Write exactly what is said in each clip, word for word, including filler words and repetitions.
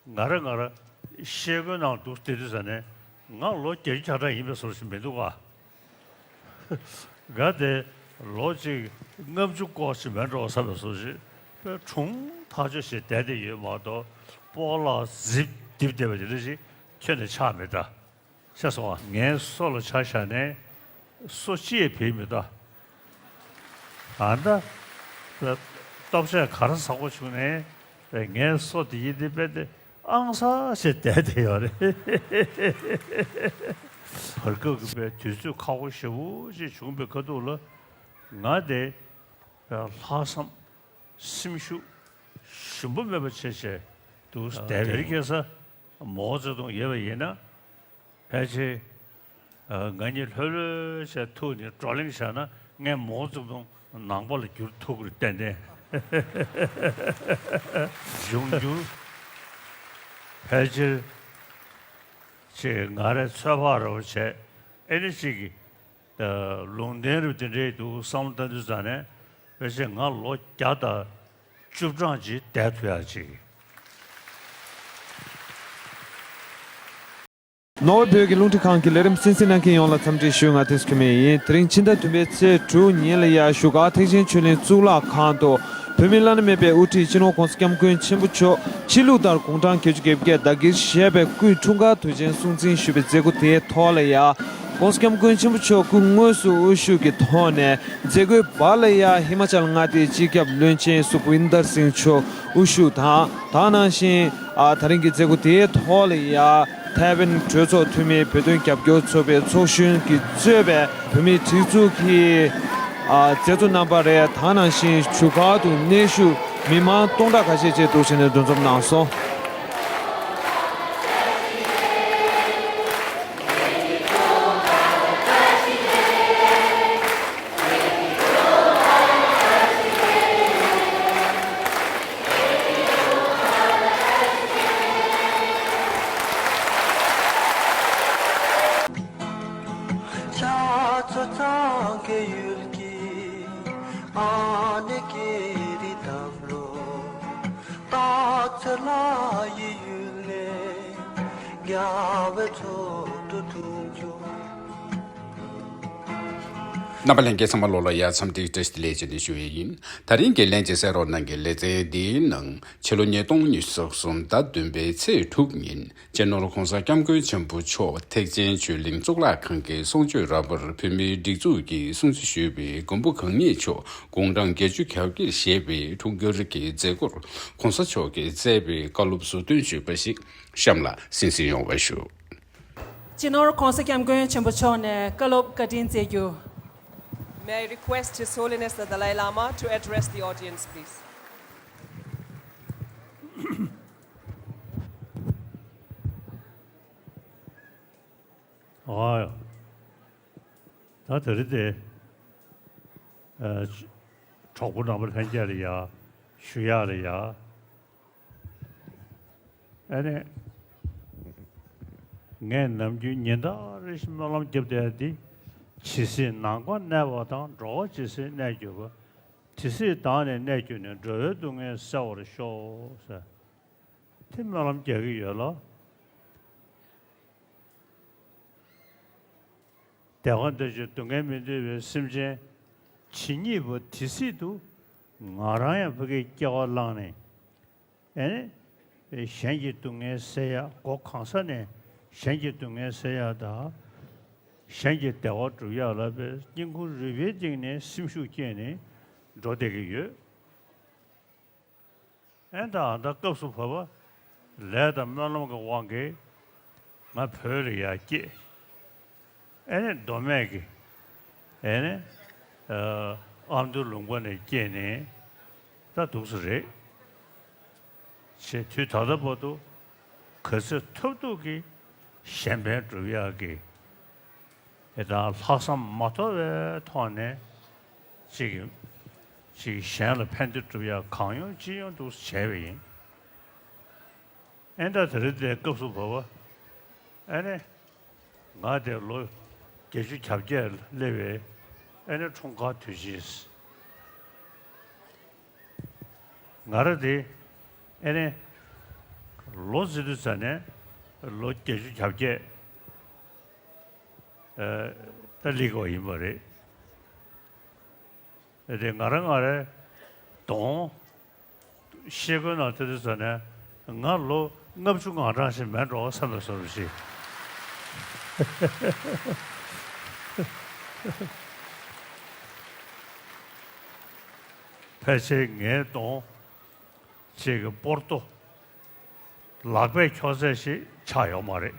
ང་ར་ང་ར་ཤེལ་སྒོའི་ནང་འདུག་བསྡད་དུས་ཙ་ནས་ང་ལོ་བརྒྱད་ཅུ་གྱ་གྲངས་ཡིན་པའི་བཟོ་ཞིག་མི་འདུག་ག་ང་དེ་ལོ་གཅིག་ལྔ་བཅུ་སྐོར་ཞིག་མེད་འགྲོ་བསམ་པའི་བཟོ་ཞིག་དཔེ་གྲུང་ཐག་ཆོད་ཞིག་བསྡད་དེ་ཡོད་མ་གཏོགས། སྤོ་ལགས་ཟིབ་རྡིབ་བསྡད་པ་དེ་འདྲ་ཞིག་ཁྱོན་ནས་ཆགས་མེད་ད། ཤེས་སོང་ང་། ངའི་སོ་ལ་ཆ་བཞག་ནས་སོ་ཅི་ཡང་བེད་མི་གཏོང་། ཨ་ད། སྟོབས་ཆེ་ག་རེ་ཟ་དགོས་བྱུང་ནས་ངའི་སོ་དེ་ཡིན་དེ་དཔེ་དེ་ཨང་ས་ཞེས་བསྡད་དེ་ཡོད་རེད། བར་སྐབས་ཀྱི་དཔེ་དུས་ཚོད་ཁག་པོ་ཞེ་པོ་ཅིག་བྱུང་པའི་ཁ་ཐུག་ལ་ང་དེ་ལྷག་བསམ་སེམས་ཤུགས་ཞུམ་པ་མེད་པ་བྱས་བྱས་འདུག་བསྡད་པ་ཡིན། དེ་རིང་ཁ་སང་མའོ་ཙེ་ཏུང་ཡོད་པ་ཡིན་ན། ཕལ་ཆེར། ང་གཉིས་ལྷོད་ལྷོད་བྱས་ཐུག་ནས་བགྲོ་གླེང་བྱས་ན་ངས་མའོ་ཙེ་ཏུང་ནང་པ་ལ་འགྱུར་ཐུབ་ཀྱི་རེད་ཏན་ཏན། འབྱུང་འགྱུར་ཕལ་ཆེར་ཅིག་ང་རའི་ཚོད་དཔག་རེ་བ་བྱས་ཨེ་ནི་ཅིག་གི་ལུང་བསྟན་རེ་དེ་འདྲའི་འདུག་བསམ་བློ་བཏང་དུས་ཙ་ནས་ཕལ་ཆེར་ང་ལོ་བརྒྱ་དང་བཅུ་གྲངས་ཅིག་བསྡད་ཐུབ་ཡག་ཅིག་ནོར་ཝེ་བོད་ཀྱི་རླུང་འཕྲིན་ཁང་གི་ལས་རིམ་གསན་གཟིགས་གནང་མཁན་ཡོངས་ལ་འཚམས་འདྲི་ཞུ། ང་བསྟན་འཛིན་ཆོས་སྨན་ཡིན། དེ་རིང་ཕྱི་ཟླ་བདུན་པའི་ཚེས་དྲུག་ཉིན་ལ་ཡ་བཞུགས་སྒར་ཐེག་ཆེན་ཆོས་གླིང་གཙུག་ལག་ཁང་དུ་བོད་མིའི་བླ་ན་མེད་པའི་དབུ་ཁྲིད་སྤྱི་ནོར་༸གོང་ས་༸སྐྱབས་མགོན་ཆེན་པོ་མཆོག་ཕྱི་ལུགས་ལྟར་དགུང་གྲངས་བརྒྱད་ཅུ་གྱ་བརྒྱད་བདག་གིར་བཞེས་པའི་སྐུའི་འཁྲུངས་སྐར་དུས་ཆེན་སྲུང་བརྩི་ཞུས་པའི་མཛད་སྒོ་དེའི་ཐོག་ལ་ཡ། ༸གོང་ས་༸སྐྱབས་མགོན་ཆེན་པོ་མཆོག་སྐུ་དངོས་སུ་དབུ་བཞུགས་ཀྱི་ཐོག་ནས་མཛད་སྒོའི་བར་ལ་ཡ་ཧི་མ་ཅལ་མངའ་སྡེའི་སྤྱི་ཁྱབ་བློན་ཆེན་སུ་ཝིན་དར་སིང་མཆོག་དབུ་བཞུགས་དང་། དེ་ནང་བཞིན་ཨ་ད་རིང་གི་མཛད་སྒོ་དེའི་ཐོག་ལ་ཡ་ཐའེ་ཝན་གྲོས་ཚོགས་འཐུས་མིའི་བོད་དོན་རྒྱབ་སྐྱོར་ཚོགས་པའི་ཚོགས་གཞོན་གྱིས་གཙོས་པའི་བོད་མིའི་སྒྲིག་འཛུགས་ཀྱི་ཨ་མཛད་གཙོ་རྣམ་པ་རེད། དེ་ནང་བཞིན་བཞུགས་སྒར་དུ་གནས་བཞུགས་མི་མང་སྟོང་ཕྲག་ཁ་ཤས་བཅས་འདུ་བྱས་ནས་འདུ་འཛོམས་གནང་སོང་། རྣམ་པ་ལྷན་རྒྱས་ཚང་མ་ལོ་ལ་ཡ་འཚམས་འདྲི་བཀྲ་ཤིས་བདེ་ལེགས་བྱས་ནས་ཞུ་ཡས་ཡིན། ད་རིང་གི་ལན་གཅིག་གསན་རོགས་གནང་གི་ལེ་ཚན་འདིའི་ནང་ཕྱི་ལོ་ཉིས་སྟོང་ཉི་ཤུ་རྩ་གསུམ་ཟླ་བདུན་པའི་ཚེས་དྲུག་ཉིན་སྤྱི་ནོར་༸གོང་ས་༸སྐྱབས་མགོན་ཆེན་པོ་མཆོག་ཐེག་ཆེན་ཆོས་གླིང་གཙུག་ལག་ཁང་གི་གསུང་ཆོས་ར་བར་བོད་མིའི་སྒྲིག་འཛུགས་ཀྱིས་སྲུང་བརྩི་ཞུས་པའི་མགོན་པོ་གང་ཉིད་མཆོག་དགུང་གྲངས་བརྒྱད་ཅུ་གྱ་བརྒྱད་བཞེས་པའི་འཁྲུངས་སྐར་གྱི་མཛད་སྒོར་༸གོང་ས་མཆོག་གིས་བསྩལ་བའི་བཀའ་སློབ་ཟུར་འདོན་ཞུས་པ་ཞིག་གཤམ་ལ་གསན་གཟིགས་ཡོང་བ་ཞུ། སྤྱི་ནོར་༸གོང་ས་༸སྐྱབས་མགོན་ཆེན་པོ་མཆོག་ནས་བཀའ་སློབ་བཀའ་དྲིན་སྩལ་རྒྱུ། May I request His Holiness the Dalai Lama to address the audience, please? ཨ། ད་དེ་རིང་དེ། ཨ། གྲོགས་པོ་རྣམ་པ་ལྷན་རྒྱས་ལ་ཡ། ཞུ་ཡག་ལ་ཡ། ཨ་ནི། ངས་ནམ་རྒྱུན་ཉིན་ལྟར་རེ་བཞིན་སྨོན་ལམ་བརྒྱབ་བསྡད་ཡ་འདི། ཇི་སྲིད་ནང་པར་གནས་པ་དང་། འགྲོ་བ་ཇི་སྲིད་གནས་གྱུར་པ། དེ་སྲིད་བདག་ནི་གནས་གྱུར་ནས། འགྲོ་བའི་སྡུག་བསྔལ་སེལ་བར་ཤོག་ཟེར། དེ་སྨོན་ལམ་རྒྱག་གི་ཡོད་ལ། བདེ་བ་འདོད་ཅིང་སྡུག་བསྔལ་མི་འདོད་པའི་སེམས་ཅན་ཇི་སྙེད་པོ་དེ་སྲིད་དུ་ང་རང་ཡང་ཕ་གིའི་སྐྱེ་བ་བླངས་ནས། ཨེ་ནི། གཞན་གྱི་སྡུག་བསྔལ་སེལ་ཡག་སྒོ་གང་ས་ནས་གཞན་གྱི་སྡུག་བསྔལ་སེལ་ཡག་དང་། གཞན་གྱི་བདེ་བ་སྒྲུབ་ཡག་ལ་དཔེ་སྙིང་ཁུང་རུས་པའི་གཏིང་ནས་སེམས་ཤུགས་བསྐྱེད་ནས་འགྲོ་བསྡད་ཀྱི་ཡོད། ཨེ་ད་ཨ་ད་སྐབས་སུ་བབ་པ་ལས་དང་སྨོན་ལམ་གྱི་དབང་གིས་ང་བོད་ལ་ཡར་སྐྱེས། ཨེ་ནས་མདོ་སྨད་ཀྱི་ཨེ་ནས་ཨ་མདོ་ལུང་པ་ནས་སྐྱེས་ནས་ད་འདུག་སེ་རེད། ཞེས་དུས་ད་ལྟ་བར་དུ་ག་ཚོད་ཐུབ་ཐུབ་ཀྱིས་གཞན་ཕན་སྒྲུབ་ཡག་གི་ཨེ་ད་ལྷག་བསམ་མ་དོར་བའི་ཐོག་ནས་ཅིག་ཅིག་གཞན་ལ་ཕན་བདེ་སྒྲུབ་ཡག་གང་ཡོང་ཅི་ཡོང་འདུག་སེ་བྱས་པ་ཡིན། ཨེ་ད་དེ་རིང་དེ་སྐབས་སུ་བབ་པ། ཨེ་ནས། ང་དེ་ལོ་བརྒྱད་ཅུ་གྱ་བརྒྱད་སླེབས་པའི་ཨེ་ནས་འཁྲུངས་སྐར་དུས་ཆེན། ང་རང་དེ་ཨེ་ནས་ ལོ་ཟེར་དུས་ཙ་ནས་ལོ་བརྒྱད་ཅུ་གྱ་བརྒྱད་ད་སླེབས་པ་ཡིན་པ་རེད། དེ་ང་རང་ང་རང་གདོང་ཤེལ་སྒོའི་ནང་ཐེ་དུས་ཙ་ནས་ང་ལོ་ལྔ་བཅུ་ང་གྲངས་ཤིག་མེད་འགྲོ་བསམ་པའི་བཟོ་འདྲ་ཞིག་ཕལ་ཆེར་ངའི་གདོང་ཅིག་གི་སྤོར་ཏོ་ལག་པས་འཁྱོག་ཚད་ཞིག་ཆགས་ཡོད་མ་རེད།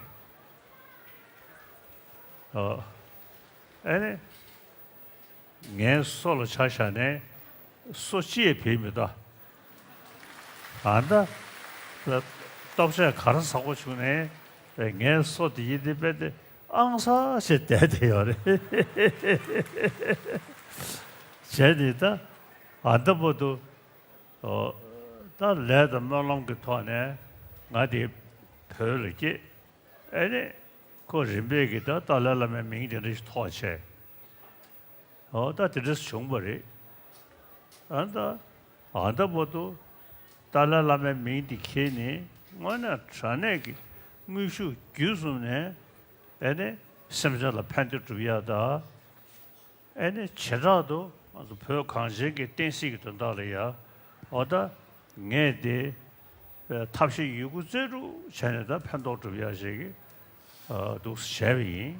ཨ་ཨེ་ནི། ངའི་སོ་ལ་ཆ་བཞག་ནས་སོ་ཅི་ཡང་བིད་མི་ད། ཨ་ད། སྟོབས་ཆེ་ག་རེ་ཟ་དགོས་བྱུང་ནས་ངའི་སོ་དེ་ཡིན་དེ་དཔེ་དེ་ཨང་ས་ཞེས་བསྡད་དེ་ཡོད་རེད། བྱས་ནས་ད་ཨ་ད་བར་དུ་ད་ལས་དང་སྨོན་ལམ་གྱི་ཐོག་ནས་ང་དེ་བོད་ལ་སྐྱེས། ཨེ་ནས་ཁོ་རིམ་པས་ཀྱི་ད་ཏཱ་ལའི་བླ་མའི་མིང་དེ་འདྲ་ཞིག་ཐོགས་བྱས། ཨོ་ད་དེ་འདྲ་བྱུང་བ་རེད། ཨ་ད་ཨ་ད་བར་དུ་ཏཱ་ལའི་བླ་མའི་མིང་འདི་ཁྱེར་ནས་དངོས་གནས་དྲང་གནས་ཀྱི་དངོས་ཤུགས་བརྒྱུད་གསུམ་ནས་ཨེ་ནས་སེམས་ཅན་ལ་ཕན་བདེ་སྒྲུབ་ཡག་དང་། ཨེ་ནས་བྱེ་བྲག་ཏུ་ང་ཚོ་བོད་གངས་ཅན་གྱི་བསྟན་སྲིད་ཀྱི་དོན་དག་ལ་ཡ་ཨོ་ད་ངས་དེ་ཐབས་ཤེས་ཡོད་རྒུ་རྩལ་སྤྲུགས་བྱས་ནས་ད་ཕན་ཐོགས་སྒྲུབ་ཡག་ཞིག་གི་འདུག་བྱས་པ་ཡིན།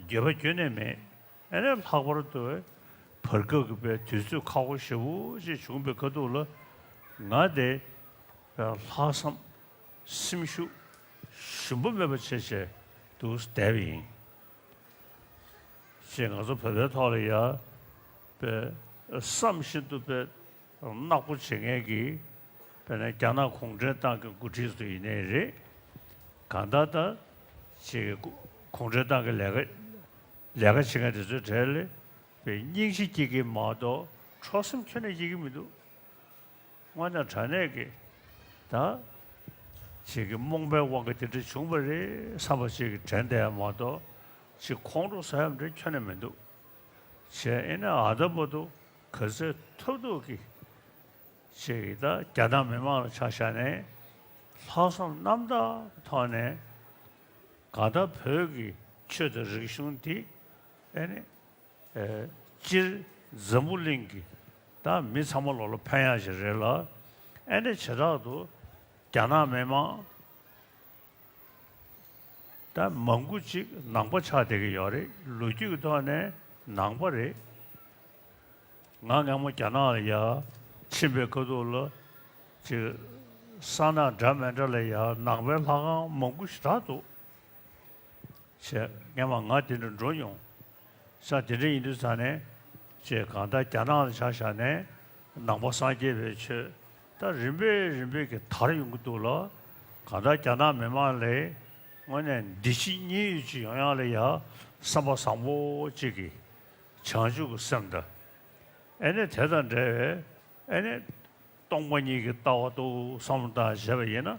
འགྱོད་པ་ཁྱོན་ནས་མེད། ཨེ་ནས་ལྷག་པར་དུ་བར་སྐབས་ཀྱི་པའི་དུས་ཚོད་ཁག་པོ་ཞེ་པོ་ཅིག་བྱུང་བའི་ཁ་ཐུག་ལ་ང་དེ་ལྷག་བསམ་སེམས་ཤུགས་ཞུམ་པ་མེད་པ་བྱས་བྱས་འདུག་བསྡད་པ་ཡིན། ཅེས་ང་ཚོ་བོད་པའི་ཐོག་ལ་ཡ་པའི་བསམ་བཞིན་དུ་པའི་ནག་པོ་བྱེད་མཁན་གྱི་དཔེར་ན་རྒྱ་ནག་གུང་ཁྲན་ཏང་གི་འགོ་ཁྲིད་ཚོ་ཡིན་ནའི་རེད། གང་ལྟར་ད་ཅིག་གུང་ཁྲན་ཏང་གི་ལས་ཀ་ལས་ཀ་བྱེད་མཁན་དེ་ཚོའི་གྲས་ལ་པའི་སྙིང་རྗེ་སྐྱེ་གི་མ་གཏོགས་ཁྲོ་སེམས་ཁྱོན་ནས་སྐྱེ་གི་མི་འདུག་དངོས་གནས་དྲང་གནས་ཀྱི་ད་ཅིག་གི་རྨོངས་པའི་དབང་གིས་དེ་འདྲ་བྱུང་བ་རེད་བསམ་པ་ཅིག་གི་དྲན་བསྡད་ཡ་མ་གཏོགས་ཅིག་ཁོང་ཁྲོ་ཟ་ཡ་འདྲ་ཁྱོན་ནས་མི་འདུག་བྱས་ཨེ་ནས་ཨ་ད་བར་དུ་ག་ཚོད་ཐུབ་ཐུབ་ཀྱི་ཅིག་གི་ད་རྒྱ་ནག་མི་མང་ལ་ཆ་བཞག་ནས་ལྷག་བསམ་རྣམ་དག་གི་ཐོག་ནས་གང་ལྟར་བོད་ཀྱི་ཆོས་དང་རིག་གཞུང་འདི་ཨེ་ནས་སྤྱིར་འཛམ་བུ་གླིང་གི་ད་མི་ཚང་མ་ལོ་ལ་ཕན་ཡག་ཞིག་རེད་ལ། ཨེ་ནས་བྱེ་བྲག་ཏུ་རྒྱ་ནག་མི་མང་ད་མང་པོ་ཅིག་ནང་པ་ཆགས་བསྡད་ཀྱི་ཡོད་རེད། ལོ་རྒྱུས་ཀྱི་ཐོག་ནས་ནང་པ་རེད། ང་སྔ་མོ་རྒྱ་ནག་ལ་ཡ་ཕྱིན་པའི་ཁ་ཐུག་ལ་ཅིག་ས་ནག་འདྲ་མི་འདྲ་ལ་ཡ་ནང་པའི་ལྷ་ཁང་མང་པོ་ཞེ་དྲག་འདུག་བྱས་སྔན་མ་ང་དེ་འདྲ་འགྲོ་མྱོང་། ས་དེ་འདྲ་ཡིན་དུས་ཙང་ནས་ཅེས་གང་ལྟར་རྒྱ་ནག་ལ་ཆ་བཞག་ནས་ནང་པ་སངས་རྒྱས་པའི་ཆོས་ད་རིམ་པས་རིམ་པས་ཀྱི་དར་ཡོང་གི་འདུག་ལ། གང་ལྟར་རྒྱ་ནག་མི་མང་ལ་དངོས་གནས་བདེ་སྐྱིད་མཉན་ཡོད་ཅིག་ཡོང་ཡག་ལ་ཡ་བསམ་པ་བཟང་པོ་ཅིག་གིས་བྱང་ཆུབ་ཀྱི་སེམས་དང་། ཨེ་ནས་དེ་དང་འབྲེལ་བའི་ཨེ་ནས་སྟོང་པ་ཉིད་ཀྱི་ལྟ་བ་འདུག་བསམ་བློ་བཏང་བྱས་པ་ཡིན་ན་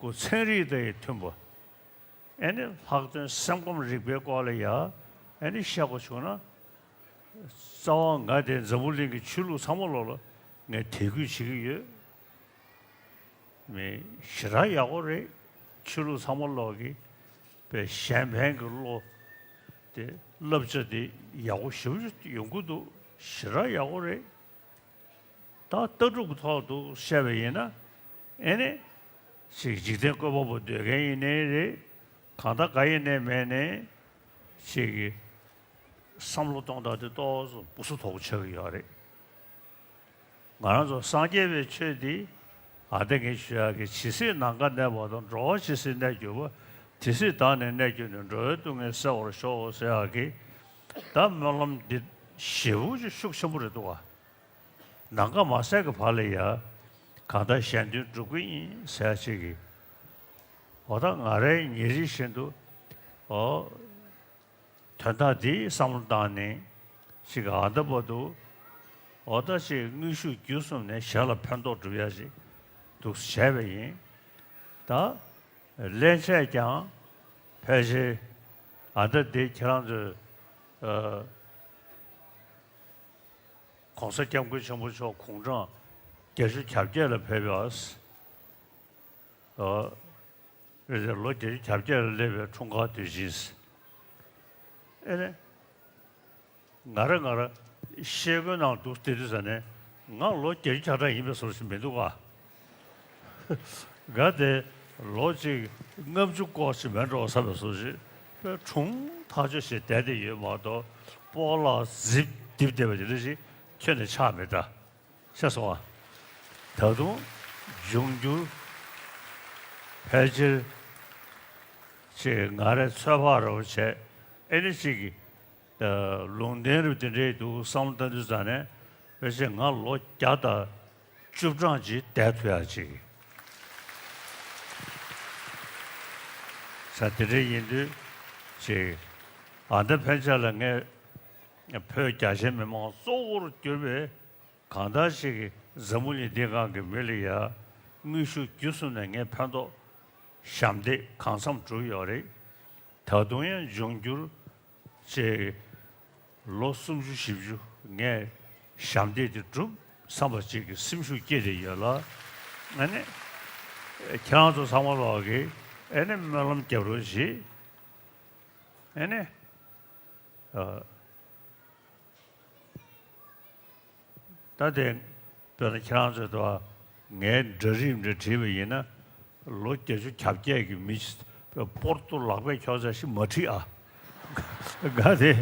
ཁོ་ཚན་རིག་དང་ཡང་མཐུན་པ། ཨེ་ནི་ལྷག་དོན་སེམས་ཁམས་རིག་པའི་སྐོར་ལ་ཡ་ཨེ་ནི་བཤད་དགོས་བྱུང་ན། རྩ་བ་ང་དེ་འཛམ་བུ་གླིང་གི་ཆོས་ལུགས་ཚང་མ་ལོག་ལ་ངས་དད་གུས་བྱེད་ཀྱི་ཡོད། མི་ཞེ་དྲག་ཡག་པོ་རེད། ཆོས་ལུགས་ཚང་མ་ལོག་གི་པའི་གཞན་ཕན་གྱི་བློ་དེ་བསླབ་བྱ་དེ་ཡག་པོ་ཞེ་པོ་ཡོང་གི་འདུག་ཞེ་དྲག་ཡག་པོ་རེད། ད་ལྟ་གྲུབ་ཀྱི་ཐོག་ཏུ་བཤད་པ་ཡིན་ན། ཨེ་ནི། ཞིག་འཇིག་རྟེན་བཀོད་པ་པོ་སྡོད་མཁན་ཡིན་ནའི་རེད། གང་ལྟར་ག་ཡིན་ནའི་མེད་ནའི། ཞིག་གི་བསམ་བློ་གཏོང་སྟངས་དེ་ཏོག་ཙམ་སྦུ་སུ་དོག་པོ་ཆགས་ཀྱི་ཡོད་རེད། ང་རང་ཚོ་སངས་རྒྱས་པའི་ཆོས་འདི་ཨ་ཏི་ངས་ཞུ་ཡག་གི་ཇི་སྲིད་ནམ་མཁའ་གནས་པ་དང་། འགྲོ་བ་ཇི་སྲིད་གནས་གྱུར་པ། དེ་སྲིད་བདག་ནི་གནས་གྱུར་ནས། འགྲོ་བའི་སྡུག་བསྔལ་སེལ་བར་ཤོག་ཟེར་ཡག་གི་ད་སྨོན་ལམ་འདི་ཞེ་པོ་ཅིག་ཤུགས་ཆེན་པོ་རེད་འདུག་བ། ནམ་མཁའ་མ་ཟད་ཀྱི་བར་ལ་ཡ། གང་ལྟར་གཞན་དོན་སྒྲུབ་ཀྱི་ཡིན་ཟེར་ཡག་ཅིག་གིས། འོ་ད་ང་རའི་ཉིན་རེ་བཞིན་དུ། འོ། དོན་དག་འདིའི་བསམ་བློ་བཏང་ནས་ཅིག་ཨ་ད་བར་དུ། འོ་ད་ཅིག་དངོས་ཤུགས་བརྒྱུད་གསུམ་ནས་གཞན་ལ་ཕན་ཐོགས་སྒྲུབ་ཡག་ཅིག་འདུག་བྱས་པ་ཡིན། ད་སླན་ཆད་ཀྱང་ཕལ་ཆེར་ཨ་ད་འདི་ཁྱེད་རང་ཚོས་ཨ། ༸གོང་ས་༸སྐྱབས་མགོན་ཆེན་པོ་མཆོག་དགུང་གྲངས་བརྒྱད་ཅུ་གྱ་བརྒྱད་ལ་ཕེབས་པ། ཨ། རེད་དེ་ལོ་བརྒྱད་ཅུ་གྱ་བརྒྱད་ལ་སླེབས་པའི་འཁྲུངས་སྐར་དུས་ཆེན། ཨེ་རེད། ང་རང་ང་རང་ཤེལ་སྒོའི་ནང་འདུག་བསྡད་དུས་ཙ་ནས་ང་ལོ་བརྒྱད་ཅུ་གྱ་གྲངས་ཡིན་པའི་བཟོ་ཞིག་མི་འདུག་ག་ང་དེ་ལོ་གཅིག་ལྔ་བཅུ་སྐོར་ཞིག་མེད་འགྲོ་བསམ་པའི་བཟོ་ཞིག་དཔེ་གྲུང་ཐག་ཆོད་ཞིག་བསྡད་དེ་ཡོད་མ་གཏོགས་སྤོ་ལགས་ཟིབ་རྡིབ་བསྡད་པ་དེ་འདྲ་ཞིག་ཁྱོན་ནས་ཆགས་མེད་ད། ཤེས་སོང་ཨ། ད་དུང་འབྱུང་འགྱུར་ཕལ་ཆེར་ཅིག་ང་རའི་ཚོད་དཔག་རེ་བ་བྱས་ཨེ་ནི་ཅིག་གི་ལུང་བསྟན་རེ་དེ་འདྲའི་འདུག་བསམ་བློ་བཏང་དུས་ཙ་ནས་ཕལ་ཆེར་ང་ལོ་བརྒྱ་དང་བཅུ་གྲངས་ཅིག་བསྡད་ཐུབ་ཡག་ཅིག་ས་དེ་འདྲ་ཡིན་དུས་ཅིག་ཨ་ད་ཕན་ཆད་ལ་ངས་བོད་རྒྱ་ཆེའི་མི་མང་གཙོ་བོར་གྱུར་པའི་གང་ལྟར་ཞིག་གིས་འཛམ་བུ་གླིང་འདིའི་སྒང་གི་མི་ལ་ཡ་དངོས་ཤུགས་བརྒྱུད་གསུམ་ནས་ངས་ཕན་ཐོགས་ཞབས་འདེགས་གང་འཚམ་བསྒྲུབས་ཡོད་རེད། ད་དུང་ཡང་འབྱུང་འགྱུར་ཅིག་ལོ་སུམ་ཅུ་བཞི་བཅུ་ངས་ཞབས་འདེགས་དེ་བསྒྲུབ་བསམ་པ་ཅིག་གི་སེམས་ཤུགས་སྐྱེས་བསྡད་ཡོད་ལ། ཨ་ནི་ཁྱེད་རང་ཚོ་ཚང་མ་ལོག་གིས་ཨ་ནི་སྨོན་ལམ་རྒྱབ་རོགས་གྱིས། ཨ་ནི། ཨ། ད་དེ་དཔེར་ན་ཁྱེད་རང་ཚོས་དང་ངའི་འདྲ་རིས་འདྲ་བྲིས་པ་ཡིན་ན་ལོ་བརྒྱད་ཅུ་གྱ་བརྒྱད་ཀྱི་མི་ཞིག་སྤོར་ཏོ་ལག་པས་ཁྱོག་ཚད་ཞིག་མ་བྲིས་ཨ། ག་དེ་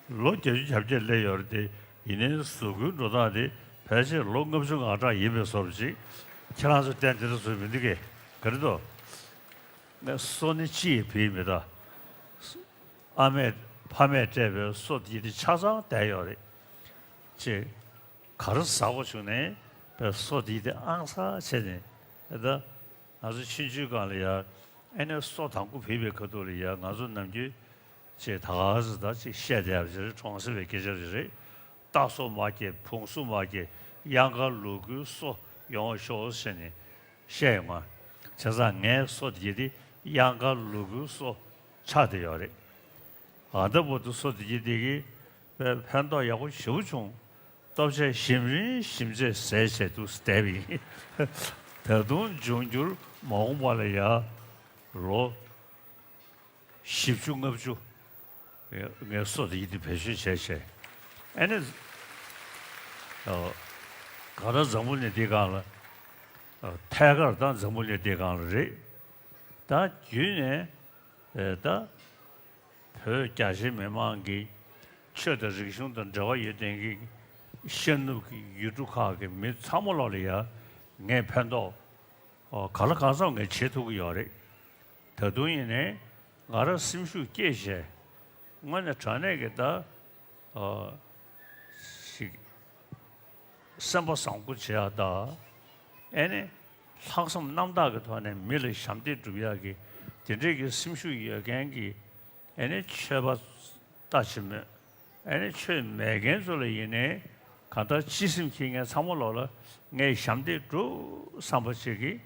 ལོ་བརྒྱད་ཅུ་གྱ་བརྒྱད་སླེབས་ཡོད་རེད་དེ། ཡིན་ནའི་གཟུགས་པོའི་འགྲོ་སྟངས་དེ་ཕལ་ཆེར་ལོ་ལྔ་བཅུ་ང་གྲངས་ཡིན་པའི་བཟོ་འདྲ་ཅིག་ཁྱེད་རང་ཚོ་བསྟན་དེ་འདྲ་བཟོས་མི་འདུག་གས། ག་རེ་འདུག་ངས་སོ་ནི་ཅི་ཡི་བིས་མི་ད། ཨ་མས་ཕ་མས་སྤྲད་པའི་སོ་དེ་དེ་ཆ་ཚང་བསྡད་ཡོད་རེད། ཅེས་ག་རེ་ཟ་དགོས་བྱུང་ནའི་པའི་སོ་དེ་དེ་ཨང་གསར་བྱས་ནས་ད་ང་ཚོ་ཆུང་ཆུང་སྒང་ལ་ཡ་ཨེ་ནས་སོ་དང་པོ་བིས་པའི་ཁ་ཐུག་ལ་ཡ་ང་ཚོ་ནམ་རྒྱུན་ཅེས་ད་ག་ཟེ་ད་ཅིག་བཤད་བསྡད་ཡ་ཅིག་རེད། གྲོང་གསེབ་པའི་སྐད་ཆ་ཅིག་རེད། རྟ་སོ་མ་སྐྱེས་བོང་སོ་མ་སྐྱེས་གཡང་དཀར་ལུ་གུའི་སོ་ཡོང་བ་ཤོག་ཟེར་ནས་བཤད་ཡོང་ང་། བྱས་ཙང་ངའི་སོ་དེ་དེ་གཡང་དཀར་ལུ་གུའི་སོ་ཆགས་བསྡད་ཡོད་རེད། ཨ་ད་བར་དུ་སོ་དེ་དེ་གི་ཕན་ཐོགས་ཡག་པོ་ཞེ་པོ་བྱུང་། ལྟོ་ཆས་ཞིམ་རིང་ཞིམ་ཚད་ཟས་བྱས་འདུག་བསྡད་པ་ཡིན། ད་དུང་འབྱུང་འགྱུར་མ་འོངས་པ་ལ་ཡ་ལོ་བཞི་བཅུ་ལྔ་བཅུ་ངའི་སོ་དེ་ཡིན་དེ་བེད་སྤྱོད་བྱས་བྱས། ཨ་ནི། ཨ། ག་ད་འཛམ་བུ་གླིང་འདི་སྒང་ལ། ཨ། ཐད་ཀར་ད་འཛམ་བུ་གླིང་འདི་སྒང་ལ་རེད། ད་བརྒྱུད་ནས། ཨེ། ད་བོད་རྒྱ་ཆེ་མི་མང་གི་ཆོས་དང་རིག་གཞུང་དང་འབྲེལ་བ་ཡོད་མཁན་གྱི་ཤར་ནུབ་ཀྱི་ཡུལ་གྲུ་ཁག་གི་མི་ཚང་མ་ལོག་ལ་ཡ་ངས་ཕན་ཐོགས། ཨོ། གང་ལ་གང་འཚམ་ངས་བྱེད་ཐུབ་ཀྱི་ཡོད་རེད། ད་དུང་ཡིན་ནའི་ང་རང་སེམས་ཤུགས་སྐྱེད་བྱས། དངོས་གནས་དྲང་གནས་ཀྱི་ད། ཨོ། ཞིག་སེམས་པ་བཟང་པོ་བྱེད་ཡག་ད། ཨེ་ནི། ལྷག་བསམ་རྣམ་དག་གི་ཐོག་ནས་མི་ལ་ཞབས་འདེགས་སྒྲུབ་ཡག་གི་དེ་འདྲས་ཀྱི་སེམས་ཤུགས་ཡོད་མཁན་གྱི་ཨེ་ནི་ཆོས་པ་ལྟ་ཅི་སྨོས། ཨེ་ནི་ཆོས་མེད་མཁན་ཚོ་ལ་ཡིན་ནའི་གང་ལྟར་སྤྱི་སེམས་འཁྱེར་མཁན་ཚང་མ་ལོག་ལ་ངས་ཞབས་འདེགས་སྒྲུབ་བསམ་པ་ཅིག་གིས་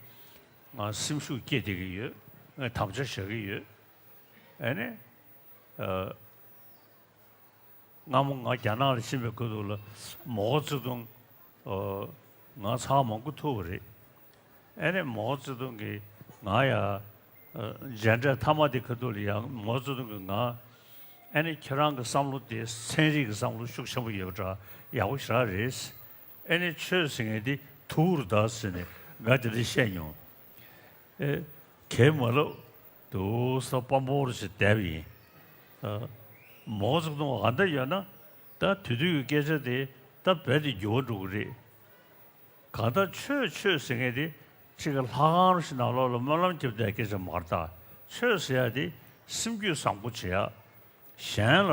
ང་སེམས་ཤུགས་སྐྱེད་བསྡད་ཀྱི་ཡོད། ངས་དམ་བཅའ་བཞག་གི་ཡོད། ཨེ་ནི། ཨ། སྔ་མོ་ང་རྒྱ་ནག་ལ་ཕྱིན་པའི་ཁ་ཐུག་ལ་མའོ་ཙེ་ཏུང་། ཨ། ང་ཚར་མང་པོ་ཐུག་པ་རེད། ཨེ་ནས་མའོ་ཙེ་ཏུང་གིས་ང་ཡ། ཨ། མཇལ་འཕྲད་མཐའ་མ་དེ་ཁ་ཐུག་ལ་ཡང་མའོ་ཙེ་ཏུང་གིས་ང་། ཨེ་ནས་ཁྱེད་རང་གི་བསམ་བློ་དེ་ཚན་རིག་གི་བསམ་བློ་ཤུགས་ཆེན་པོ་ཡོད་པ་འདྲ། ཡག་པོ་ཞེ་དྲག་རེད། ཨེ་ནས་ཆོས་ཟེར་མཁན་དེ་དུག་རེད་ད་ཟེར་ནས་ང་དེ་འདྲ་བཤད་མྱོང་། ཨེ། གས་མ་ལབ། འདུག་སེ་སྤམ་པོ་རུ་ཞིག་བསྡད་པ་ཡིན། ཨ། མའོ་ཙེ་ཏུང་ཨ་འདྲ་ཡོད་ན། ད་དེ་དུས་ཀྱི་སྐད་ཆ་དེ་ད་རྦད་དེ་འགྱུར་བ་འགྲོ་གི་རེད། གང་ལྟར་ཆོས་ཆོས་ཟེར་མཁན་དེ་གཅིག་གི་ལྷ་ཁང་རུ་ཞིག་ནང་ལོགས་ལ་སྨོན་ལམ་རྒྱབ་བསྡད་སྐད་ཆ་མ་རེད་ད། ཆོས་ཟེར་ཡ་དེ་སེམས་རྒྱུད་བཟང་པོ་བྱེད་ཡ། གཞན་ལ་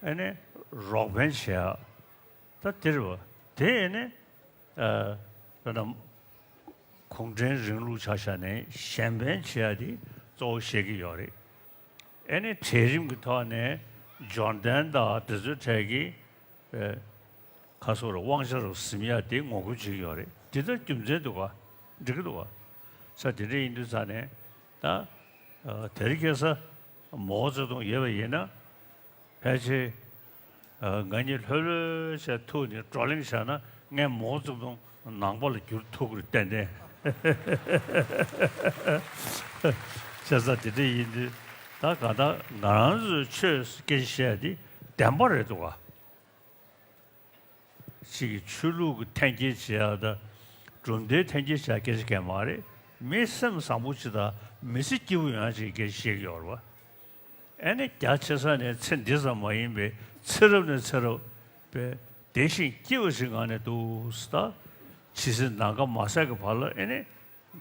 ཨེ་ནས་རོགས་ཕན་བྱེད་ཡ། ད་དེ་རེད་བ། དེ་ནི། ཨ། དཔེར་ན། གུང་ཁྲན་རིང་ལུགས་ཆ་བཞག་ནས་གཞན་ཕན་བྱེད་ཡ་དེ་གཙོ་བོ་བཤད་ཀྱི་ཡོད་རེད། ཨེ་ནི་གྲལ་རིམ་གྱི་ཐོག་ནས་འབྱོར་ལྡན་དང་དེ་ཚོའི་གྲས་ཀྱི། ཨེ། ཁ་སོ་རུ་དབང་ཆ་རུ་ཟིན་ཡ་དེ་ངོ་རྒོལ་བྱེད་ཀྱི་ཡོད་རེད། དེ་ལྟར་རྒྱུ་མཚན་འདུག་ག་འགྲིག་གི་འདུག་ག་ས་དེ་འདྲ་ཡིན་དུས་ས་ནས་ད། ཨ། དེ་རིང་ཁ་སང་མའོ་ཙེ་ཏུང་ཡོད་པ་ཡིན་ན། ཕལ་ཆེར། ཨ། ང་གཉིས་ལྷོད་ལྷོད་བྱས་ཐུག་ནས་བགྲོ་གླེང་བྱས་ན་ངས་མའོ་ཙེ་ཏུང་ནང་པ་ལ་བསྒྱུར་ཐུབ་ཀྱི་རེད་ཏན་ཏན། བྱས་ཙང་དེ་འདྲ་ཡིན་དུས་ད་གང་ལྟར་ང་རང་ཚོའི་ཆོས་སྐད་ཆ་བཤད་དེ་བདེན་པ་རེད་འདུག་ག་ཅིག་གིས་ཆོས་ལུགས་ཀྱི་འཐེན་འཁྱེར་བྱེད་ཡག་དང་གྲུབ་མཐའི་འཐེན་འཁྱེར་བྱེད་ཡག་སྐད་ཆ་གང་མ་རེད། མི་སེམས་བཟང་པོ་ཅིག་དང་མི་ཚེ་སྐྱིད་པོ་ཡོང་ཡག་ཅིག་གི་སྐད་ཆ་བཤད་ཀྱི་ཡོད་རེད་བ། ཨེ་ནི་རྒྱ་ཆེ་ས་ནས་ཚེ་འདི་ཙམ་མ་ཡིན་པའི་ཚེ་རབས་ནས་ཚེ་རབས་པའི་བདེ་ཞིང་སྐྱིད་པ་ཞིག་ངང་ནས་འདུག་ཟེར། ད་ཇི་སྲིད་ནམ་མཁའ་མ་ཟད་ཀྱི་བར་ལ་ཨེ་ནི་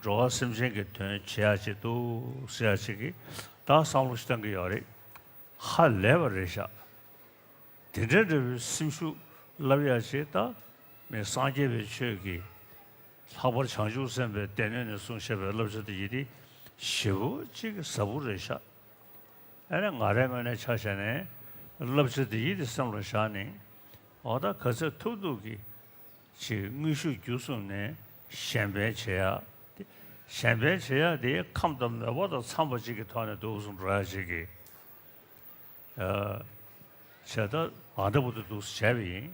འགྲོ་བ་སེམས་ཅན་གྱི་དོན་བྱེད་ཡག་ཅིག་འདུག་ཟེར་ཡག་ཅིག་གི་ད་བསམ་བློ་ཞིག་བཏང་གི་ཡོད་རེད། ཧ་ལས་པ་རེད་ཤག་དེ་འདྲ་འདྲ་བའི་སེམས་ཤུགས་བསླབ་ཡག་ཅིག་ད་མི་སངས་རྒྱས་པའི་ཆོས་ཀྱི་ལྷག་པར་བྱང་ཆུབ་སེམས་དཔའི་སྡེ་སྣོད་ནས་གསུངས་བཞག་པའི་བསླབ་བྱ་དེ་ཡིན་ཏེ་ཞེ་པོ་ཅིག་ཟབ་པོ་རེད་ཤག་ཨ་ནི་ང་རའི་ངོས་ནས་ཆ་བཞག་ནས་བསླབ་བྱ་དེ་ཡིན་ཏེ་སེམས་ལ་བཞག་ནས་འོ་ད་ག་ཚོད་ཐུབ་ཐུབ་ཀྱིས་ཅིག་དངོས་ཤུགས་བརྒྱུད་གསུམ་ནས་གཞན་ཕན་བྱེད་ཡག་དེ། གཞན་ཕན་བྱེད་ཡག་དེ་ཁམས་དང་མོས་པ་དང་འཚམས་པ་ཅིག་གི་ཐོག་ནས་འདུག་སེ་འགྲོ་ཡག་ཅིག་གི་བྱས་ད་ཨ་འདྲ་པོ་དེ་འདུག་སེ་བྱས་པ་ཡིན།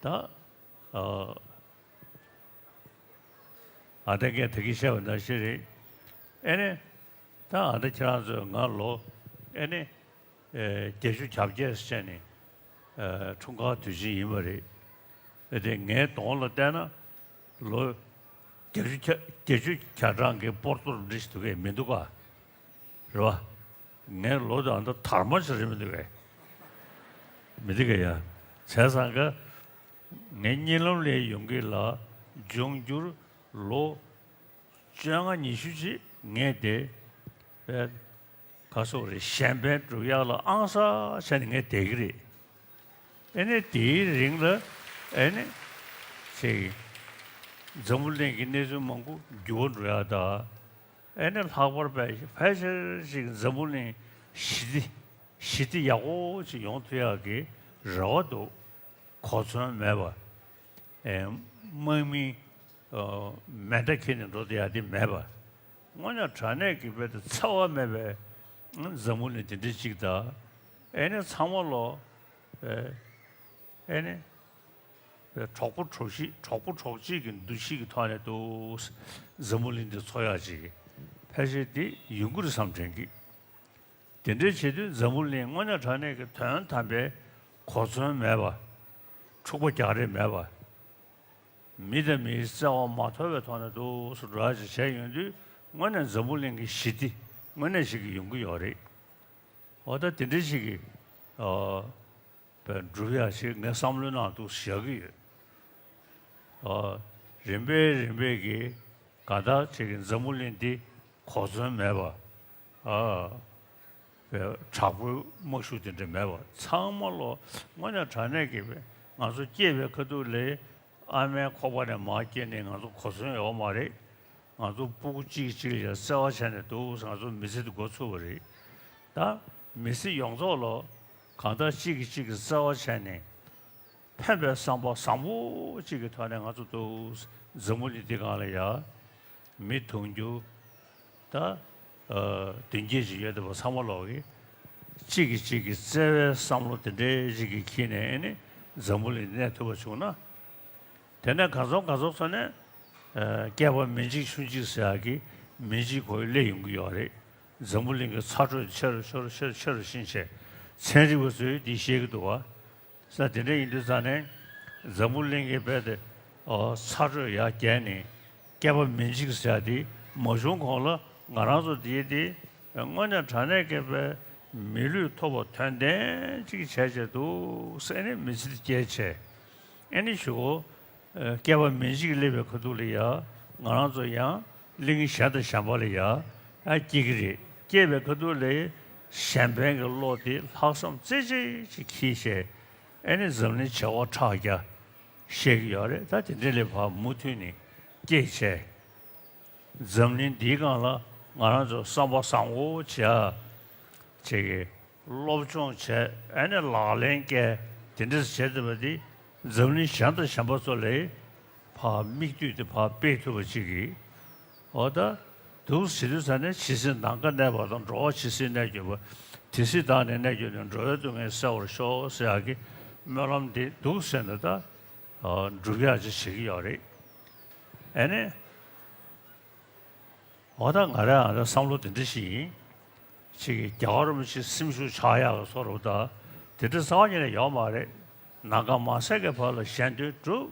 ད་ཨ་ཨ་ད་ངས་ད་གིན་བཤད་པ་ནང་བཞིན་རེད། ཨེ་ནི་ད་ཨ་ད་ཁྱེད་རང་ཚོས་ང་ལོ་ཨེ་ནི་ཨེ་བརྒྱད་ཅུ་གྱ་བརྒྱད་ཟེར་ནས་ཨེ་འཁྲུངས་སྐར་དུས་ཆེན་ཡིན་པ་རེད། ཨེ་དེ་ངའི་གདོང་ལ་བལྟས་ན་ལོ་བརྒྱད་ཅུ་གྱ་བརྒྱད་ཅུ་གྱ་གྲངས་ཀྱི་སྤོར་ཏོ་འདྲ་ཞིག་འདུག་གས་མི་འདུག་ག་རེད་བ། ངའི་ལོ་དང་འདི་དར་མ་ཞིག་རེད་མི་འདུག་གས། མི་འདུག་གས་ཡ། བྱས་ཙང་ག་ངའི་གཉིད་ལམ་ལས་ཡོང་གི་ལ་འབྱུང་འགྱུར་ལོ་བཅོ་ལྔ་ཉི་ཤུ་ཅིག་ངས་དེ་བས་ག་སོགས་རེད་གཞན་ཕན་སྒྲུབ་ཡག་ལ་ཨང་ས་བྱས་ནས་ངས་བསྡད་ཀྱི་རེད། ཨེ་ནས་དེའི་རིང་ལ་ཨེ་ནས་ཅིག་འཛམ་བུ་གླིང་གི་གནས་ཚུལ་མང་པོ་འགྱུར་བ་འགྲོ་ཡག་དང་། ཨེ་ནས་ལྷག་པར་ཕལ་ཕལ་ཆེར་ཅིག་འཛམ་བུ་གླིང་ཞི་བདེ་ཞི་བདེ་ཡག་པོ་ཅིག་ཡོང་ཐུབ་ཡག་གི་རེ་བ་འདུག་གོ་མཚོན་མེད་པ། ཨེ་དམག་མིའི་ཨ་མེ་མདའ་འཁྱེར་ནས་འགྲོ་བསྡད་ཡག་དེ་མེད་པ། དངོས་གནས་དྲང་གནས་ཀྱི་དཔེ་དེ་འཚེ་བ་མེད་པའི་འཛམ་བུ་གླིང་དེ་འདྲ་ཅིག་དང་། ཨེ་ནས་ཚང་མ་ལོ་ཨེ་ཨེ་ནས་གྲོགས་པོ་གྲོགས་གཅིག་གྲོགས་པོ་གྲོགས་གཅིག་གི་འདུ་ཤེས་ཀྱི་ཐོག་ནས་འདུག་འཛམ་བུ་གླིང་འདི་འཚོ་ཡག་ཅིག་ཕལ་ཆེར་འདི་ཡོང་གི་རེད་བསམ་དྲན་གི། དེ་འདྲའི་བྱེད་དུས་འཛམ་བུ་གླིང་དངོས་གནས་དྲང་གནས་ཀྱི་དོན་དམ་པའི་གོ་མཚོན་མེད་པ། འཁྲུག་པ་རྒྱག་རེས་མེད་པ། མི་དང་མིའི་བརྩེ་བ་མ་དོར་བའི་ཐོག་ནས་འདུག་སེ་འགྲོ་ཡག་ཅིག་བྱས་ཡོང་དུས་དངོས་གནས་འཛམ་བུ་གླིང་གི་ཞི་བདེ་དངོས་གནས་ཤིག་གི་ཡོང་གི་ཡོད་རེད། འོ་ད་དེ་འདྲའི་ཞིག་གི་ཨ་བས་འགྲུབ་ཡག་ཞིག་ངས་བསམ་བློའི་ནང་དུ་བཞག་གི་ཡོད། ཨ་རིམ་པས་རིམ་པས་ཀྱིས་ག་ད་ཅིག་གི་འཛམ་བུ་གླིང་འདི་གོ་མཚོན་མེད་པ། ཨ་བས་དྲག་པོའི་དམག་ཤུགས་དེ་འདྲ་མེད་པ་ཚང་མ་ལོ་དངོས་གནས་དྲང་གནས་ཀྱི་ང་ཚོ་སྐྱེས་པའི་ཁ་ཐུག་ལས་ཨ་མའི་ཁོག་པ་ནས་མར་སྐྱེས་ནས་ང་ཚོ་གོ་མཚོན་ཡོད་མ་རེད། ང་ཚོ་སྤུ་གུ་གཅིག་གིས་གཅིག་ལ་ཡང་བརྩེ་བ་བྱས་ནས་འདུག་སེ་ང་ཚོ་མི་ཚེ་འདི་འགོ་ཚུགས་པ་རེད། ད་མི་ཚེ་ཡོངས་རྫོགས་ལོ་གང་ལྟར་གཅིག་གིས་གཅིག་གི་བརྩེ་བ་བྱས་ནས་ཕན་པའི་བསམ་པ་བཟང་པོ་གཅིག་གི་ཐོག་ནས་ང་ཚོ་འདུག་སེ་འཛམ་བུ་གླིང་འདི་སྒང་ལ་ཡ་མི་དུང་ཕྱུར་ད་ཨ་བདུན་བརྒྱད་ཅིག་ཡོད་བསྡད་པ་ཚང་མ་ལོག་གིས་གཅིག་གིས་གཅིག་གི་བརྩེ་བའི་བསམ་བློ་དེ་འདྲའི་ཞིག་གི་འཁྱེར་ནས་ཨེ་ནི་འཛམ་བུ་གླིང་འདི་གནས་ཐུབ་པ་བྱུང་ན། དེ་ནས་ག་ཚོད་ག་ཚོད་ཚོད་ནས་ཨ་བསྐལ་པ་མི་འཇིག་ཆུང་འཇིག་ཟེར་ཡག་གི་མི་འཇིག་གོ་ཡི་སླེབས་ཡོང་གི་ཡོད་རེད། འཛམ་བུ་གླིང་གི་ཚ་དྲོད་ཆེ་རུ་ཆེ་རུ་ཆེ་རུ་ཆེ་རུ་ཕྱིན་བྱས་ཚན་རིག་པ་ཚོས་འདི་བཤད་ཀྱི་འདུག་བ། ས་དེ་འདྲ་ཡིན་དུས་ཙང་ནས་འཛམ་བུ་གླིང་གི་རྦད་དེ་ཨོ་ཚ་དྲོད་ཡར་རྒྱས་ནས་བསྐལ་པ་མི་འཇིག་ཟེར་ཡག་དེ་མ་བྱུང་གོང་ལ་ང་རང་ཚོ་འདི་དེ་དངོས་གནས་དྲང་གནས་ཀྱི་དཔེ་མི་ལུས་ཐོབ་པ་དོན་ལྡན་ཅིག་བྱས་བྱས་འདུག་ཟེར་ནས་མི་ཚེ་འདི་སྐྱེལ་བྱས་ཨེ་ནི་ཞུ་གོ། ཨ་བསྐལ་པ་མི་འཇིག་སླེབས་པའི་ཁ་ཐུག་ལ་ཡ་ང་རང་ཚོ་ཡང་གླིང་གཞན་དང་གཞན་པ་ལ་ཡ་ཨ་སྐྱེ་གི་རེད། སྐྱེས་པའི་ཁ་ཐུག་ལ་གཞན་ཕན་གྱི་བློ་དེ་ལྷག་བསམ་རྩེ་གཅིག་ཅིག་འཁྱེར་བྱས་ཨེ་ནི་འཛམ་གླིང་བྱེ་བ་ཕྲག་བརྒྱ་བཤད་ཀྱི་ཡོད་རེད། ད་དེ་འདྲ་ལས་ཕར་མུ་མཐུད་ནས་སྐྱེས་བྱས། འཛམ་གླིང་འདིའི་སྒང་ལ་ང་རང་ཚོ་བསམ་པ་བཟང་པོ་བྱས་བྱེད་ཀྱི་སློབ་སྦྱོང་བྱས་ཨ་ནི་ལག་ལེན་བཀལ་དེ་འདྲ་བྱས་བསྡད་པ་འདི་འཛམ་གླིང་གཞན་དང་གཞན་པ་ཚོ་ལས་ཕར་མིག་ལྟོས་དེ་ཕར་སྤེལ་ཐུབ་པ་ཅིག་གིས་འོ་ད་འདུག་ཟེར་དུས་ཙ་ནས་ཇི་སྲིད་ནམ་མཁའ་གནས་པ་དང་འགྲོ་བ་ཇི་སྲིད་གནས་གྱུར་པ་དེ་སྲིད་བདག་ནི་གནས་གྱུར་ནས་འགྲོ་བའི་སྡུག་བསྔལ་སེལ་བར་ཤོག་ཟེར་ཡག་གི་སྨོན་ལམ་འདི་འདུག་ཟེར་ནས་ད་སྒྲུབ་ཡག་ཅིག་བྱེད་ཀྱི་ཡོད་རེད། ཨ་ནི། འོ་ད་ང་རང་ཨ་ད་བསམ་བློ་དེ་འདྲ་ཞིག་ཡིན། ཅིག་གིས་རྒྱལ་བ་རིན་པོ་ཆེའི་སེམས་ཤུགས་ཆག་ཡག་གི་བཟོ་འདྲ་པོ་ད་དེ་འདྲ་རྩ་བ་ཉིད་ནས་ཡོད་མ་རེད། ནམ་མཁའ་མ་ཟད་ཀྱི་བར་ལ་གཞན་དོན་སྒྲུབ་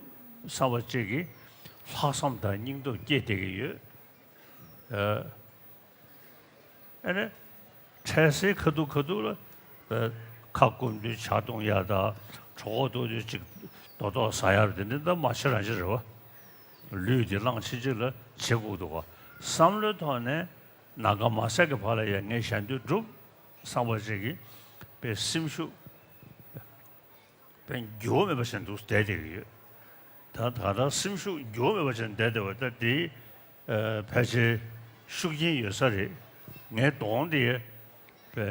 བསམ་པ་ཅིག་གིས་ལྷག་བསམ་དང་སྙིང་སྟོབས་སྐྱེས་བསྡད་ཀྱི་ཡོད། ཨ་ནི་འཕྲལ་སེལ་ཁ་ཐུག་ཁ་ཐུག་ལ་ཨ་ཁ་སྐོམ་དུས་ཇ་འཐུང་ཡག་དང་གྲོད་ཁོག་ལྟོགས་དུས་ཅིག་རྡོག་རྡོག་ཟ་ཡག་དེ་འདྲ་ད་མ་བྱེད་རང་བྱེད་རེད་བ། ལུས་དེ་བླངས་ཕྱིན་ཆད་ལ་བྱེད་དགོས་འདུག་བ། བསམ་བློའི་ཐོག་ནས་ནམ་མཁའ་མ་ཟད་ཀྱི་བར་ལ་ཡང་ངས་གཞན་དོན་སྒྲུབ་བསམ་པ་ཅིག་གིས་པའི་སེམས་ཤུགས་པའི་འགྱུར་བ་མེད་པ་ཞིག་འདུག་བསྡད་བསྡད་ཀྱི་ཡོད། ད་ད་ལྟ་སེམས་ཤུགས་འགྱུར་བ་མེད་པ་ཞིག་བསྡད་བསྡད་པ་ད་དེ་ཨ་ཕལ་ཆེར་ཤུགས་རྐྱེན་ཡོད་ས་རེད། ངའི་གདོང་དེ་པའི་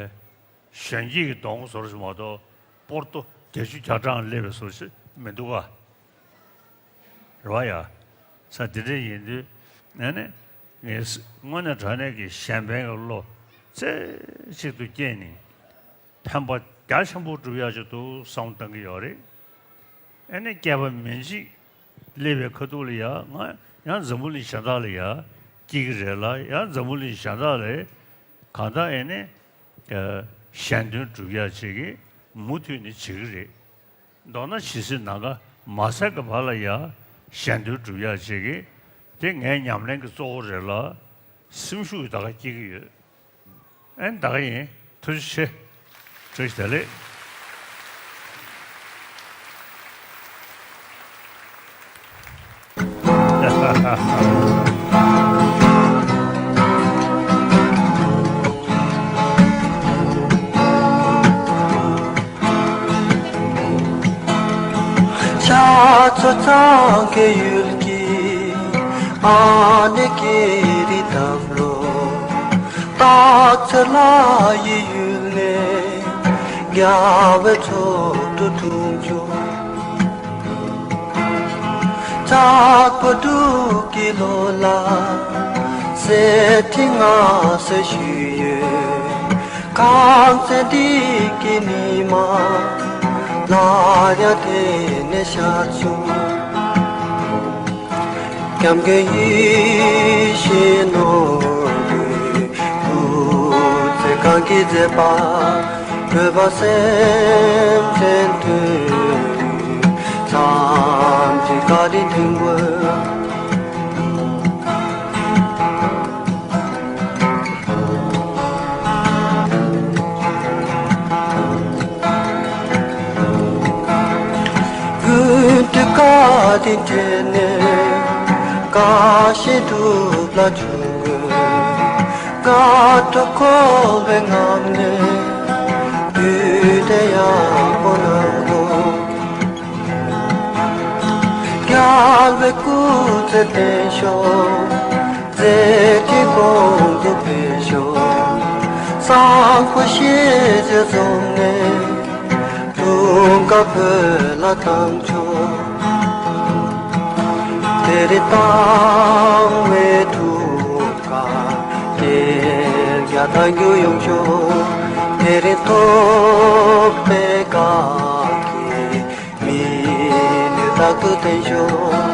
གཞོན་སྐྱེས་ཀྱི་གདོང་བཟོ་འདྲ་ཞིག་མ་གཏོགས་སྤོར་ཏོ་བརྒྱད་ཅུ་གྱ་གྲངས་སླེབས་པའི་བཟོ་འདྲ་ཞིག་མི་འདུག་ག་རེད་བ་ཡ། ས་དེ་འདྲ་ཡིན་དུས་ཨ་ནི་ངས་དངོས་གནས་དྲང་གནས་ཀྱི་གཞན་ཕན་གྱི་བློ་རྩེ་གཅིག་ཏུ་བསྐྱེད་ནས་ཕན་པ་རྒྱ་ཆེན་པོ་སྒྲུབ་ཡག་ཅིག་འདུག་བསམ་བཏང་གི་ཡོད་རེད། ཨ་ནི་སྐྱེས་པ་མི་གཅིག་སླེབས་པའི་ཁ་ཐུག་ལ་ཡ་ང་ཡང་འཛམ་བུ་གླིང་གཞན་དག་ལ་ཡ་སྐྱེ་གི་རེད་ལ། ཡང་འཛམ་བུ་གླིང་གཞན་དག་ལ་གང་ལྟར་ཨ་ནི་གཞན་དོན་སྒྲུབ་ཡག་ཅིག་གི་མུ་མཐུད་ནས་བྱེད་ཀྱི་རེད། མདོར་ན་ཇི་སྲིད་ནམ་མཁའ་མ་ཟད་ཀྱི་བར་ལ་ཡང་གཞན་དོན་སྒྲུབ་ཡག་ཅིག་གི་དེ་ངའི་ཉམས་ལེན་གྱི་གཙོ་བོ་རེད་ལ། སེམས་ཤུགས་ད་ག་སྐྱེ་གི་ཡོད། ཨན་ད་ག་ཡིན། ཐུགས་རྗེ་ཆེ། བཀྲ་ཤིས་བདེ་ལེགས། ཕྱག་མཚོ་གཙང་གི་ཡུལ་གྱི་ཨ་ནེ་ཀེ་རི་འདབས་ལོ། སྟག་འཚེར་ལ་ཡི་ཡུལ་ནས་རྒྱལ་བའི་མཚོ་དུ་འཐུང་བྱུང་། ཚ་པོ་དུག་གི་ལོ་ལ་སེ་ཐི་ང་སེ་ཞུ་ཡོད། ཁང་ཚན་འདི་གི་ཉི་མ་ལ་ཡ་དེ་ནས་ཤར་བྱུང་། སྐྱབས་མགོན་ཡེ་ཤེས་ནོར་བུའི་སྐུ་ཚེ་གང་གི་མཛད་པ། བོད་པ་སེམས་ཅན་དོན་བསམ་གྱི་བཀའ་དྲིན་དུས་འཁོར། ཀུན་ཏུ་བཀའ་དྲིན་དྲན་ནས་བཀའ་བཞིན་སྒྲུབ་ལ་བྱུང་དགོས། སྔ་དྲོ་འཁོར་བའི་ངང་ནས་དུས་དེ་ཡག་པོ་གནང་དགོས། རྒྱལ་བའི་སྐུ་ཚེ་བརྟན་ཤོག་མཛད་འཕྲིན་གོང་དུ་འཕེལ་ཤོག་བཟང་པོ་ཤེས་བྱའི་གཟུངས་ནས་འཁྲུངས་སྐར་བོད་ལ་བཏང་ཆོག་དེ་རིང་བཏང་བའི་འཁྲུངས་སྐར་དེ་རྒྱ་ཐང་རྒྱུ་ཡོང་ཤོག་དེ་རིང་ཐོབ་པའི་བཀའ་དྲིན་མི་ནུས་རྟག་ཏུ་བརྟན་ཤོག